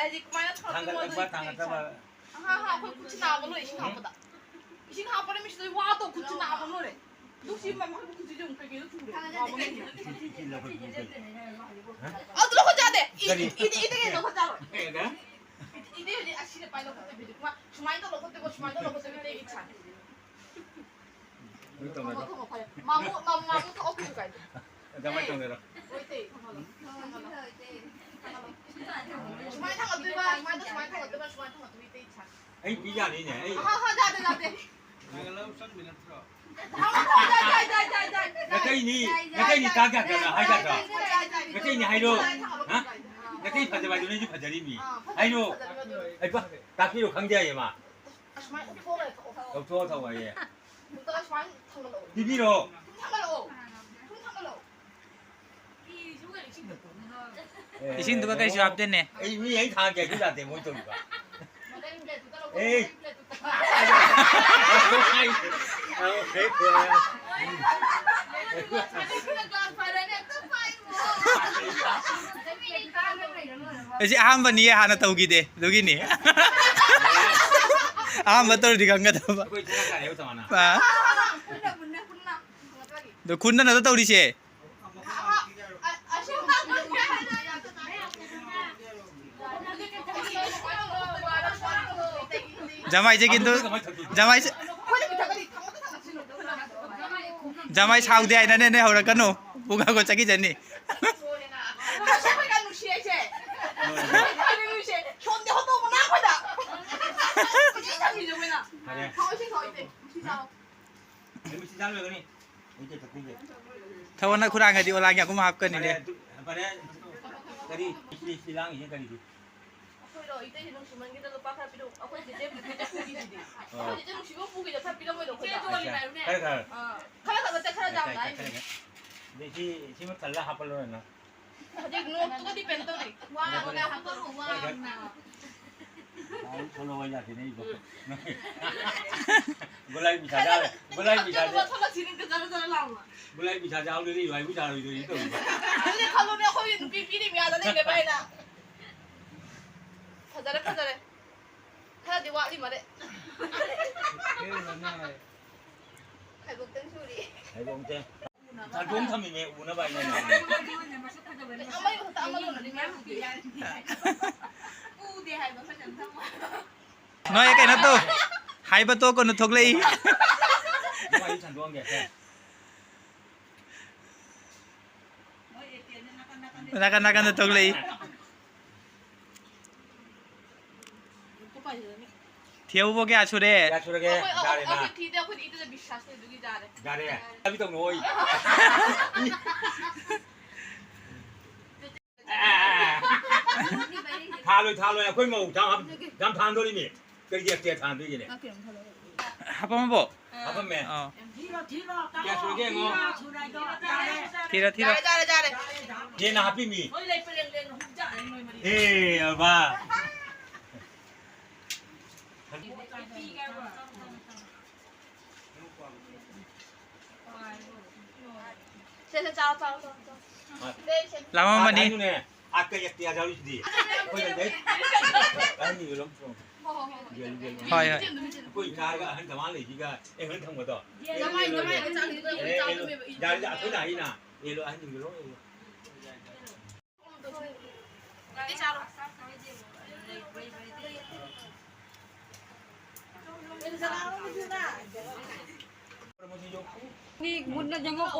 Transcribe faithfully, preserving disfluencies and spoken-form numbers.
ꯍꯥꯏꯗꯤ ꯀꯃꯥꯏꯅ ꯊꯥꯡꯒꯠꯂꯛꯄ, ꯊꯥꯡꯒꯠꯇꯕ꯫ ꯑꯍꯥ, ꯑꯍꯥ, ꯑꯩꯈꯣꯏ ꯈꯨꯠꯁꯤ ꯅꯥꯕ ꯂꯣꯏꯔꯦ, ꯏꯁꯤꯡ ꯍꯥꯞꯄꯗ꯫ ꯏꯁꯤꯡ ꯍꯥꯞꯄꯗ ꯃꯤꯁꯤꯗ ꯋꯥꯗꯣ ꯈꯨꯠꯁꯤ ꯅꯥꯕ ꯂꯣꯏꯔꯦ꯫ ꯑꯗꯨ ꯁꯤ ꯃꯃꯥꯡ ꯈꯨꯠꯁꯤꯁꯨ ꯑꯃꯨꯛ ꯀꯩꯀꯩꯅꯣ ꯊꯨꯔꯦ꯫ ꯊꯥꯡꯒꯠꯂꯛꯑꯦ꯫ ꯑꯗꯨ ꯂꯧꯈꯠ ꯌꯥꯗꯦ꯫ ꯏ-, ꯀꯔꯤ? ꯏꯗꯤ, ꯏꯗꯤ ꯀꯩꯅꯣ ꯂꯧꯈꯠ ꯌꯥꯔꯣꯏ꯫ ꯀꯩ ꯍꯥꯏꯒꯦ? ꯏꯗꯤ ꯍꯧꯖꯤꯛ ꯑꯁꯤꯅ ꯄꯥꯏ ꯂꯧꯈꯠꯇꯕꯤꯗ꯫ ꯁꯨꯃꯥꯏꯅ ꯇꯧ ꯂꯧꯈꯠꯇꯣꯏꯕ, ꯁꯨꯃꯥꯏꯅ ꯇꯧ ꯂꯧꯈꯠꯇꯣꯏꯕ, ꯏꯇꯩꯒꯤ ꯏꯁꯥ꯫ ꯅꯣꯏ ꯇꯧꯅꯔꯣ꯫ ꯊꯝꯃꯣ, ꯊꯝꯃꯣ, ꯐꯔꯦ꯫ ꯃꯥꯃꯨ, ꯃꯥꯃꯨ, ꯃꯥꯃꯨ ꯊꯣꯛꯑꯣ, ꯀꯩꯁꯨ ꯀꯥꯏꯗꯦ꯫ ꯑꯗꯨꯃꯥꯏꯅ ꯇꯧꯅꯔꯣ꯫ ꯍꯣꯏ, ꯏꯇꯩ, ꯊꯝꯃꯣ, ꯊꯝꯃꯣ, ꯊꯝꯃꯣ꯫ ꯁꯨꯃꯥꯏꯅ ꯊꯥꯡꯒꯠꯇꯣꯏꯕ, ꯁꯨꯃꯥꯏꯅ, ꯁꯨꯃꯥꯏꯅ ꯊꯥꯡꯒꯠꯇꯣꯏꯕ, ꯁꯨꯃꯥꯏꯅ ꯊꯥꯡꯒꯠꯇꯣꯏꯕ, ꯏꯇꯩ ꯏꯁꯥ꯫ ꯑꯩ ꯄꯤ ꯌꯥꯅꯤꯅꯦ, ꯑꯩ꯫ ꯑꯍꯥ, ꯍꯥ, ꯌꯥꯗꯦ, ꯌꯥꯗꯦ꯫ ꯊꯝꯃꯣ, ꯊꯝꯃꯣ, ꯌꯥꯏ, ꯌꯥꯏ, ꯌꯥꯏ, ꯌꯥꯏ, ꯌꯥꯏ, ꯌꯥꯏ, ꯅꯥꯇꯩꯅꯤ, ꯌꯥꯏ, ꯅꯥꯇꯩꯅꯤ ꯌꯥꯏ, ꯇꯥꯛ ꯌꯥꯗ꯭ꯔꯥ? ꯌꯥꯏ, ꯍꯥꯏ ꯌꯥꯗ꯭ꯔꯥ? ꯌꯥꯏ, ꯌꯥꯏ, ꯌꯥꯏ, ꯌꯥꯏ, ꯅꯥꯇꯩꯅꯤ ꯍꯥꯏꯔꯣ꯫ ꯌꯥꯏ, ꯊꯝꯃꯣ, ꯍꯥ? ꯊꯝꯃꯣ, ꯌꯥꯏ, ꯌꯥꯏ꯫ ꯅꯥꯇꯩ ꯐꯖꯕ ꯍꯥꯏꯗꯨꯅ ꯑꯩꯁꯨ ꯐꯖꯔꯤꯃꯤ꯫ ꯑꯥ, ꯐꯖꯔꯤ, ꯍꯥꯏꯔꯣ꯫ ꯐꯖꯔꯤ, ꯐꯖꯔꯤ꯫ ꯑꯩ ꯄ-, ꯇꯥꯛꯄꯤꯔꯣ, ꯈꯪꯗꯦ ꯍꯥꯏꯌꯦ ꯃꯥ꯫ ꯑꯁꯨꯃꯥꯏꯅ ꯎꯞꯊꯣꯛꯑꯒ ꯂꯩꯊꯣꯛꯑꯣ꯫ ꯂꯧꯊꯣꯛꯑꯣ ꯊꯝꯃꯣ ꯍꯥꯏꯌꯦ꯫ ꯎꯞꯊꯣꯛꯑꯒ ꯁꯨꯃꯥꯏꯅ ꯊꯥꯡꯒꯠꯂꯛꯑꯣ꯫ ꯄꯤꯕꯤꯔꯣ꯫ ꯁꯨꯝ ꯊꯥꯡꯒꯠꯂꯛꯑꯣ꯫ ꯁꯨꯝ ꯊꯥꯡꯒꯠꯂꯛꯑꯣ꯫ ꯑꯦ, ꯏꯁꯤꯡꯗꯨꯒ ꯀꯩꯁꯨ ꯍꯥꯞꯇꯦꯅꯦ꯫ ꯑꯩ ꯃꯤ ꯑꯩ ꯊꯥꯡꯒꯦ ꯍꯥꯏꯁꯨ ꯌꯥꯗꯦ ꯃꯣꯏ ꯇꯧꯔꯤꯕ꯫ ꯃꯊꯪꯒꯤ ꯄ꯭ꯂꯦꯠꯇꯨꯗ ꯂꯧꯊꯣꯛꯑꯣ, ꯑꯦ꯫ ꯃꯊꯪꯒꯤ ꯄ꯭ꯂꯦꯠꯇꯨꯗ꯫ ꯑꯩꯁꯦ ꯑꯍꯥꯟꯕꯅꯤꯌꯦ, ꯍꯥꯟꯅ ꯇꯧꯈꯤꯗꯦ, ꯑꯗꯨꯒꯤꯅꯤ꯫ ꯑꯍꯥꯟꯕ ꯇꯧꯔꯗꯤ ꯈꯪꯒꯗꯕ꯫ ꯑꯩꯈꯣꯏ ꯆꯔꯥ ꯆꯥꯔꯦꯕ ꯆꯞ ꯃꯥꯟꯅ꯫ ꯑꯥ꯫ ꯑꯗꯣ ꯈꯨꯟꯗ ꯅꯠꯇ ꯇꯧꯔꯤꯁꯦ꯫ ꯖꯃꯥꯏꯁꯦ ꯀꯤꯟꯇꯨ, ꯖꯃꯥꯏꯁꯦ, ꯖꯃꯥꯏ ꯁꯥꯎꯗꯦ ꯍꯥꯏꯅꯅꯦ, ꯅꯣꯏ ꯍꯧꯔꯛꯀꯅꯨ꯫ ꯄꯨꯡ ꯑꯥ ꯆꯠꯈꯤꯖꯅꯤ꯫ ꯐꯔꯦ꯫ ꯊꯕꯛꯅ ꯈꯨꯔꯥꯡꯒꯗꯤ ꯑꯣꯂꯥꯡꯒꯤ ꯑꯍꯨꯝ ꯍꯥꯞꯀꯅꯤꯅꯦ꯫ ꯐꯔꯦ, ꯑꯗꯨ, ꯐꯔꯦ, ꯀꯔꯤ? ꯁꯤ, ꯁꯤ ꯂꯥꯡꯉꯤꯁꯦ ꯀꯔꯤꯒꯤ? ꯑꯩꯈꯣꯏꯔꯣ, ꯏꯇꯩꯁꯦ ꯅꯨꯡꯁꯤꯃꯟꯒꯤꯗ ꯂꯨꯄꯥ ꯈꯔ ꯄꯤꯔꯛꯎ꯫ ꯑꯩꯈꯣꯏ ꯆꯦꯆꯦ ꯄꯨꯈꯤꯗ ꯄꯨꯈꯤꯁꯤꯗꯤ꯫ ꯑꯣ꯫ ꯑꯩꯈꯣꯏ ꯆꯦꯆꯦ ꯅꯨꯡꯁꯤꯕ ꯄꯨꯈꯤꯗ ꯈꯔ ꯄꯤꯔꯝꯃꯣꯏꯗꯣ ꯑꯩꯈꯣꯏꯗ? ꯈꯔ, ꯈꯔ꯫ ꯑꯥ, ꯈꯔ ꯈꯛ ꯅꯠꯇꯦ, ꯈꯔ ꯌꯥꯝꯅ ꯍꯥꯏꯁꯤꯅꯤ꯫ ꯑꯗꯩ ꯁꯤ, ꯁꯤꯃ ꯊꯜꯂ ꯍꯥꯞꯄ ꯂꯣꯏꯔꯦ ꯅꯪ꯫ ꯍꯧꯖꯤꯛ ꯅꯣꯠꯇꯨꯒ depend ꯇꯧꯔꯤ꯫ ꯋꯥ ꯉꯥꯡꯉꯣ, ꯍꯥꯞꯄꯛꯑꯣ, ꯋꯥ ꯉꯥꯡꯉꯣ꯫ ꯑꯥ, ꯊꯣꯛꯂꯛꯑꯣ ꯌꯥꯗꯦꯅꯦ ꯑꯩꯕꯣ꯫ ꯒꯨꯂꯥꯏ ꯄꯩꯁꯥꯁꯦ, ꯒꯨꯂꯥꯏ ꯄꯩꯁꯥꯁꯦ꯫ ꯊꯣꯛꯂꯛꯁꯤꯅꯦ, ꯖꯔ ꯖꯔ ꯂꯥꯎꯅ꯫ ꯒꯨꯂꯥꯏ ꯄꯩꯁꯥꯁꯦ ꯍꯧꯗ꯭ꯔꯗꯤ ꯏꯕꯥꯏ ꯄꯩꯁꯥ ꯂꯣꯏꯗꯣꯏꯅꯤ ꯇꯧꯔꯤꯕ꯫ ꯑꯗꯨꯗꯤ ꯈꯜꯂꯨꯅꯦ, ꯑꯩꯈꯣꯏ ꯅꯨꯄꯤ ꯄꯤꯔꯤ ꯃꯌꯥꯗ ꯂꯩꯔꯦ ꯚꯥꯏꯅ꯫ ꯐꯖꯔꯦ, ꯐꯖꯔꯦ꯫ ꯈꯔꯗꯤ ꯋꯥꯠꯂꯤ ꯃꯥꯜꯂꯦ꯫ ꯈꯥꯏꯕꯣꯛꯇꯪ ꯁꯨꯔꯤ꯫ ꯍꯩꯕꯣꯡꯁꯦ ꯆꯥꯛꯊꯣꯡ ꯊꯝꯃꯤꯅꯦ, ꯎꯅꯕ ꯍꯥꯏꯅ꯫ ꯑꯃꯒꯤ ꯃꯊꯛꯇ ꯑꯃ ꯂꯣꯟꯅꯗꯤ ꯃꯌꯥꯝ ꯎꯗꯦ꯫ ꯎꯗꯦ ꯍꯥꯏꯕ ꯐꯖꯅ ꯊꯝꯃꯣ꯫ ꯅꯣꯏ ꯀꯩꯅꯣ ꯇꯧ꯫ ꯍꯥꯏꯕ ꯇꯣꯛꯀꯅꯨ, ꯊꯣꯛꯂꯛꯏ꯫ ꯋꯥꯔꯤ ꯁꯟꯗꯣꯛꯑꯝꯒꯦ, ꯁꯦ꯫ ꯅꯥꯀꯟ ꯅꯥꯀꯟꯗ ꯊꯣꯛꯂꯛꯏ꯫ ꯊꯤꯍꯧꯕ ꯀꯌꯥ ꯁꯨꯔꯦ? ꯀꯌꯥ ꯁꯨꯔꯒꯦ? ꯑꯩꯈꯣꯏ, ꯑꯩꯈꯣꯏ, ꯌꯥꯔꯦꯅ꯫ ꯑꯩꯈꯣꯏ ꯊꯤꯗꯦ, ꯑꯩꯈꯣꯏꯗꯤ ꯏꯗꯨꯗ ꯕꯤꯁ꯭ꯋꯥꯁ ꯂꯩ, ꯑꯗꯨꯒꯤ ꯌꯥꯔꯦ꯫ ꯌꯥꯔꯦ꯫ ꯆꯥꯕꯤ ꯇꯧꯅꯨ, ꯍꯣꯏ꯫ ꯊꯥꯜꯂꯣꯏ, ꯊꯥꯜꯂꯣꯏ, ꯑꯩꯈꯣꯏ ꯃꯧ ꯆꯥꯝ ꯍꯥꯞ-, ꯆꯥꯝ ꯊꯥꯟꯗꯣꯔꯤꯃꯤ꯫ ꯀꯔꯤꯒꯤ extra ꯊꯥꯟꯗꯣꯏꯒꯤꯅꯦ? ꯍꯥꯄꯝꯃꯕꯣ? ꯍꯥꯄꯝꯃꯦ꯫ ꯑꯥ꯫ ꯀꯌꯥ ꯁꯨꯔꯒꯦ ꯌꯦꯡꯉꯣ꯫ ꯊꯤꯔꯣ, ꯊꯤꯔꯣ꯫ ꯌꯥꯔꯦ, ꯌꯥꯔꯦ, ꯌꯥꯔꯦ꯫ ꯍꯦꯟꯅ ꯍꯥꯞꯄꯤꯃꯤ꯫ ꯑꯦ, ꯑꯕꯥ꯫ ꯁꯦ, ꯁꯦ, ꯆꯥꯔꯣ, ꯆꯥꯔꯣ, ꯆꯥꯔꯣ, ꯆꯥꯔꯣ꯫ ꯂꯥꯝꯃꯝꯃꯅꯤ꯫ ꯑꯥ, ꯀꯩ ꯑꯇꯤꯌꯥ ꯌꯥꯎꯔꯤꯁꯤꯗꯤ? ꯑꯩꯈꯣꯏ ꯂꯝꯗꯩ ꯑꯍꯟꯁꯤꯡꯗꯣ ꯂꯧꯊꯣꯛꯑꯣ꯫ ꯍꯣꯏ, ꯍꯣꯏ꯫ Gel, gel. ꯍꯣꯏ, ꯍꯣꯏ꯫ ꯑꯩꯈꯣꯏ ꯏꯆꯥꯒ ꯑꯍꯟ ꯀꯃꯥꯏꯅ ꯂꯩꯁꯤꯒ? ꯑꯦ, ꯍꯣꯔꯦꯟ ꯊꯝꯒꯗꯣ꯫ ꯖꯃꯥꯏ, ꯖꯃꯥꯏ, ꯆꯥꯛ ꯑꯦ, ꯑꯦ, ꯌꯥꯔꯦ, ꯑꯩꯈꯣꯏꯅ ꯍꯥꯏꯅ꯫ ꯑꯦ, ꯂꯣ, ꯑꯍꯟꯁꯤꯡꯗꯣ ꯂꯧ, ꯂꯧ꯫ ꯃꯤ ꯃꯨꯟꯅ ꯌꯦꯡꯉꯣ꯫